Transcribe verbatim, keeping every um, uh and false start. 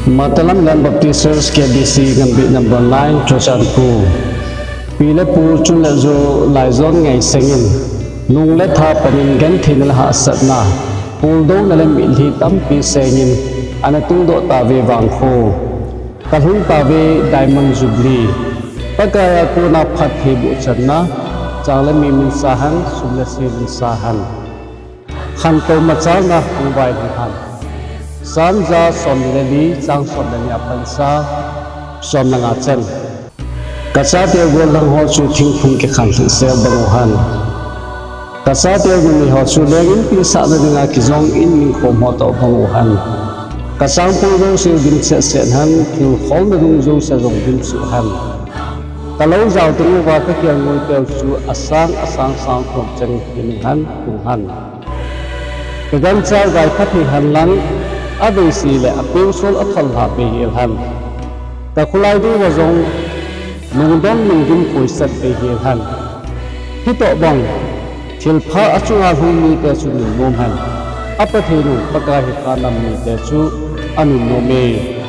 Matalam Land Baptist Church, K B C, Gambih number nine, Churachandpur. Pi le pu chun le jo laijon ngai sengin, nung le tha panin gentheina le hahsatna, puldouna le mitlhi tampi sengin, ana tungdoh tave vangkho. Kalhung tave Diamond Jubilee. Pakaiya kona phattheiboh channa, chang le mi minsa hen, sum le sei minsa hen. Khantou machalna hung vailhung hen. Psalm ja som le li, chang som le ni a pansa, som le nga chan. Kachateu gollhang ho chu thingphung kikhan lhingset bang u hen. Kachateu numei ho chu leng inpi sahna dinga kijong in mingkhom ho toh bang u hen. Kachangpung jouse dim setset hen, thil kholna dung jouse jong dim suh hen. Kalou jao teng uva kakeng ngoi teu chu asang asang sang thum cheng hin hen, tung hen. Kagancha gai phathei hen lang, aveise le apeusol athollha beihel hen. Kakholai dunguva jong, lungdon lunggim koisat beihel hen. Hitobang, thilpha achunga lhung mite chu nunnom hen. Apathei nung Pakai hi kanam mite chu anunnom e.